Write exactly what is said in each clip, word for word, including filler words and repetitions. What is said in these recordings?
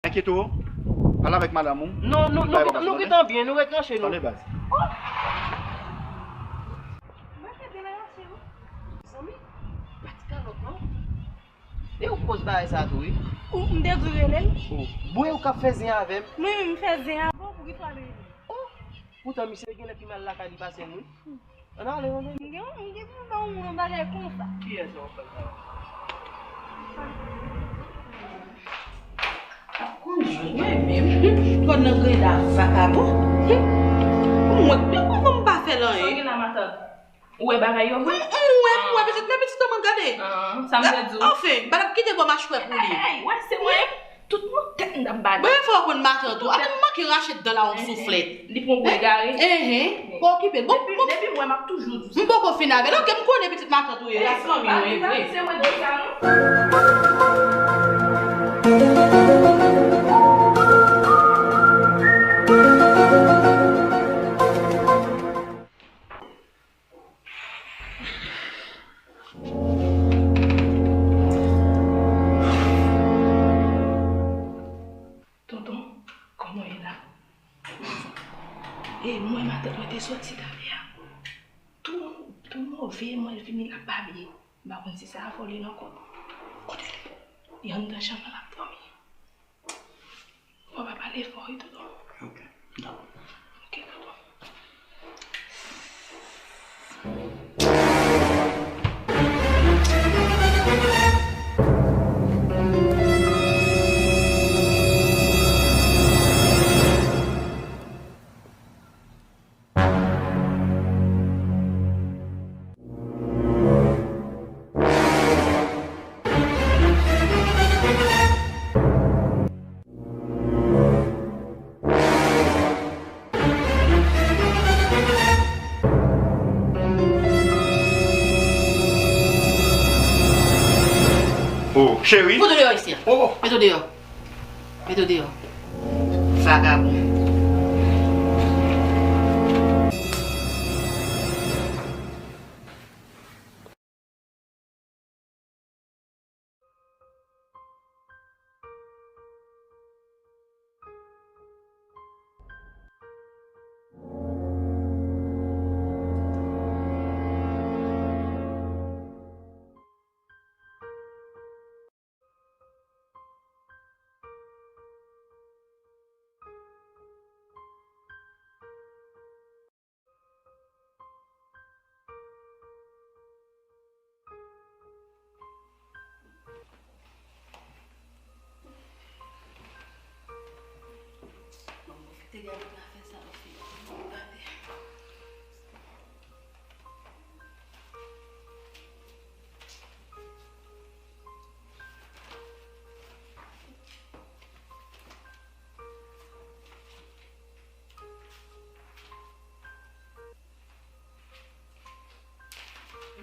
Enkyete w, pale avèk madanm ou. Non, nou, nou, nou gentan byen, nou ret nan che nou. Tande baz. Mwen fè byen nan mache wi. Zanmi, pa ti kalòt non. E ou k koz bagay sa tou wi. Ou, m te di w rele l. Oh, bon e ou k ap fè zen avè m. Mwen menm m fè zen avè w, poukisa w rele m? Oh, poutan misye gen lè pi mal lakay li pase m wi. Ann ale, ann ale. M gen, m gen pou m ba yon moun yon bagay konsa. Kiyès ou ap fè sa? Konn jwenn mwen menm. Konn nan greda vakabon. Mwen, mwen, mwen, mwen pa fè l anyen. Sa w gen la, matant? Ou wè bagay yo vre? M, m wè, m wè pitit, men pitit ou mwen gade. Ah, sa m te di w. Anfen, m pa t ap kite bò machwè pou li. Hey, wè, se mwen. Tout moun tèt m t ap bale. Bon, fò w konn matant ou. Atann, m manke rache dan la yon souflèt. Li pran gwo egare. Enhen. Pa okipe l. Bon, depi, bon. Depi m wè m ap toujou di sa. M poko fin avè l. Oke, m konnen pitit matant ou ye. Lasman m yo ye vre. Se mwen ki di sa non. Tonton, kòman w ye la? E mwen matant mwen te soti talè a. Tou, tou move, mwen vini la pa byen. M pa konn si se avè w li nan kont. Kote li? Li anndan chanm nan l ap dòmi. Fò pa pale fò wi, tonton. Ok, dakò. Ok, tonton. Oh, cheri. Fout ou deyò isi a. Oh. Met ou deyò. Met ou deyò. Vagabon. Bon, pwofite gade zafè sa yo fè. Gade.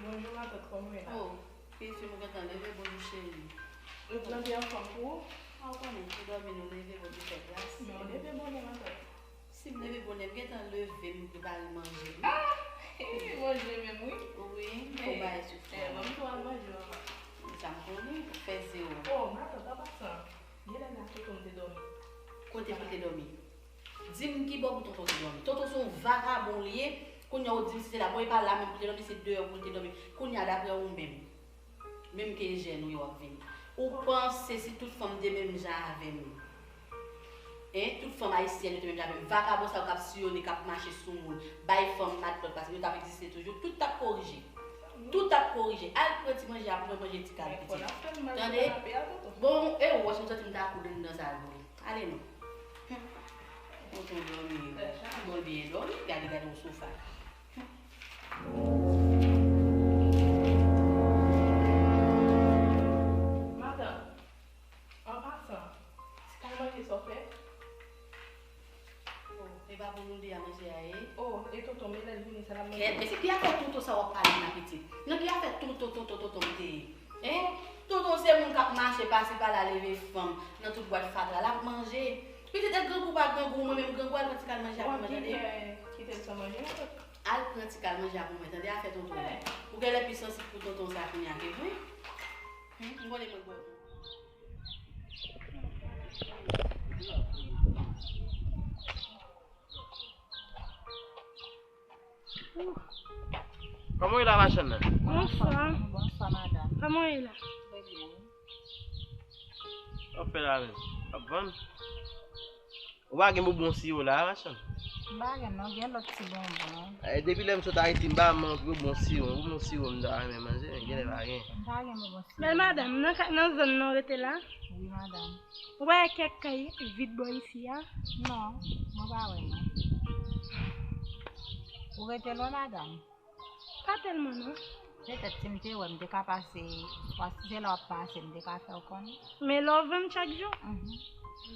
Bonjou matant, kòman w ye la? Oh, pitit fi m gentan leve, bonjou cheri. Ou t nan byen anfòm tou? A, ou konnen, nou dòmi, nou leve, Bondye fè gras. Men w leve bonè matant. Si m leve bonè, m gentan leve, m prepare manje. Ah! Manje menm wi. Wi, m fè yon bagay sou fou. Eh, ban m tou al manje manman. Sa m konnen, ou fè zewo. Oh, matant, an pasan, genlè la tonton m te dòmi. Kote pou l te dòmi? Di m ki bò pou tonton te dòmi. Tonton se yon vagabon li ye. Kounye a ou di m si se la, bon, e pa la menm pou l te dòmi, se deyò pou l te dòmi. Kounye a, daprè ou menm, menm ke jèn ou ye w ap vini. Ou panse si tout fanm te menm jan avè m? Hein? Tout fanm ayisyèn yo te menm jan avè m? Vagabon sa yo k ap siyone, k ap mache sou moun, bay fanm matlòt, paske yo t ap egziste toujou, tout t ap korije. Tout t ap korije. Al pran ti manje a pou mwen, manje ti kal pitit. Tande? Bon, e ou wè si w santi m ta koud anndan sa vre. Ale non. Tonton dòmi, bon byen dòmi, gade, gade yon sofa. Matant, an pasan, ti kal manje sa w fè? Oh, e pa pou nou de a manje a ye? Oh, e tonton, men lè l vini, sa l ap manje? Kèt, men se ki afè tonton sa w ap pale la, pitit? Nan ki afè tonton, tonton, tonton m te ye? Hein? Tonton se moun k ap mache pase pala, leve fanm nan tout bwat fatra, l ap manje. Pitit, e grangou pa grangou, mwen menm grangou, al pran ti kal manje a pou mwen, tande? Kite l san manje, matant. Al pran ti kal manje a pou mwen, tande? Afè tonton. Ou genlè pi sansib pou tonton sa kounye a ke mwen. Hmm, m konnen mwen bon. Kòman w ye la, machann nan? Bonswa. Bonswa, madanm. Kòman w ye la? Trè byen. W ap fè la menm? W ap vann? Ou pa gen bonbon siwo la, machann? M pa gen non, gen lòt ti bonbon. Eh, depi lè m sot Ayiti, m pa manke bonbon siwo. Bonbon siwo m ta renmen manje, men genlè pa gen. M pa gen bonbon siwo. Bèl madanm, nan ka, nan zòn nan w rete la? Wi, madanm. Ou pa wè kèk kay vid bò isi a? Non, mwen pa wè non. Ou rete lwen, madanm? Pa tèlman non. Petèt si m te wè, m te ka pase, swa si se la w ap pase, m te ka fè w konnen. Men lè w vann chak jou? Mhm.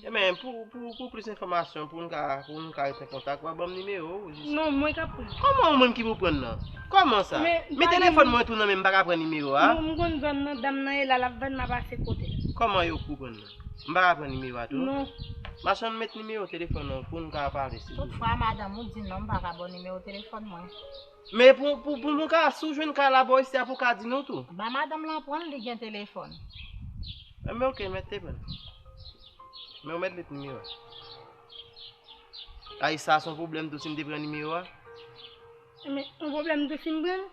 Ebyen, pou, pou, pou plis enfòmasyon, pou n ka, pou n ka ret an kontak, w a ban m nimewo w, jis. Non, mwen k ap pran. Kòman ou menm ki pou pran nan? Kòman sa? Men, men pa gen telefòn mwen tou nan men m, m pa ka pran nimewo a? Non, m konn zòn nan, dam nan e la, l ap vann, m ap pase kote l. Kòman yo pou pran nan? M pa ka pran nimewo a tou? Non. Machann, met nimewo telefòn nan pou n ka pale, silvouplè. Toutfwa, madanm, ou di non, m pa ka ba w nimewo telefòn mwen. Men pou, pou, pou nou ka, si w jwenn kay la bò isi a, pou w ka di nou tou. Ba madanm lan pran l, li gen telefòn. Enben, oke, mèt te pran. Men ou mèt met nimewo a. Ay, sa se yon pwoblèm tou si m te pran nimewo a. Men, yon pwoblèm tou si m pran l.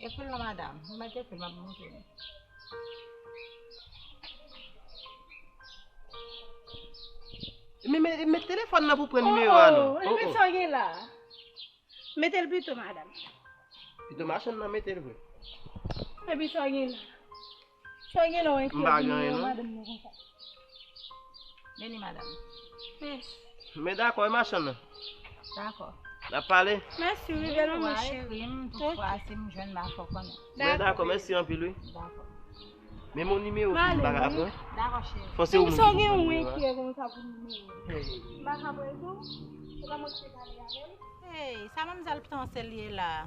Ekri l non, madanm. Ou mèt ekri l, m ap montre nou. Men, men, met telefòn nan pou pran nimewo a non. Oh, oh, epi sa w gen la? Mete l pito, madanm. Pito machann nan mete l vre. Epi sa w gen la? Sa w gen la, w ekri nimewo madanm nan konsa? Vini, madanm. Mèsi. Men dakò, e machann nan? Dakò. N ap pale? Mèsi, wi, bèl manman cheri. Ekri m, toutfwa, si m jwenn, m a fè w konnen. Men dakò, mèsi anpil, wi. Dakò. Men mon nimewo tou, m pa ka pran. Dakò, cheri. Fò se ou menm ki pou pran nimewo a. Sa w gen yon enkyè konsa pou nimewo. M pa ka pran tou. Ou pa montre pale avè l. Hey, sa manmzèl panse l ye la?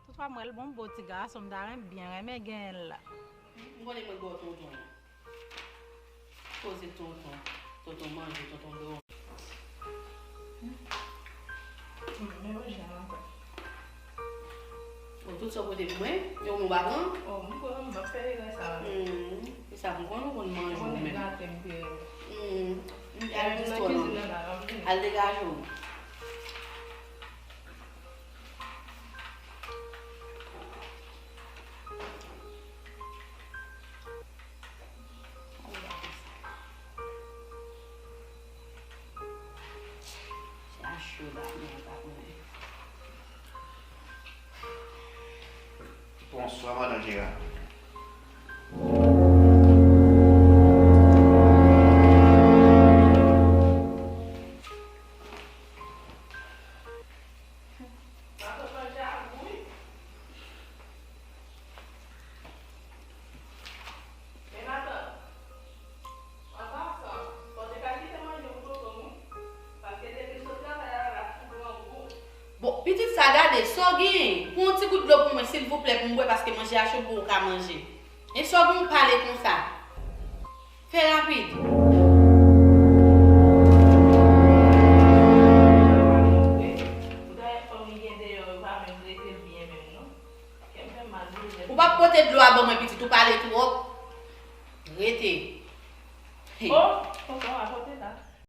Toutfwa, m wè l bon, bo ti gason, m ta renmen, byen renmen genyen l la. M konnen mwen ba w tonton an. Koze tonton. Tonton manje, tonton dòmi. Hmm. Hmm, men manje a ankò. O, tout sa w pote pou mwen, e ou menm w pa pran? O, m pran, m p ap fè erè sa. Hmm, se sa m konn, ou konn manje ou menm. Ou konnen gate m te renmen. Hmm, m al jis twò non. Al degaje w. Sa cho la, men pa konnen. Bonswa, madan Jera. Matant manje a gou wi. Men matant, an pasan, fò w te ka kite manje pou tonton m wi. Paske depi l sot travay a la, l ap tou grangou. Bon, pitit sa, gade, sa w genyen? Pran yon ti gout dlo pou mwen, silvouplè, pou m bwè, paske manje a cho pou w ka manje. E sa w gen w pale konsa? Fè rapid. Poutèt fanm li gen deyò yo pa menm rete l byen menm non. Kè m fè m mal wi. Ou p ap pote dlo a ban mwen pitit, ou pale twòp. Rete. Hey. Oh, tonton,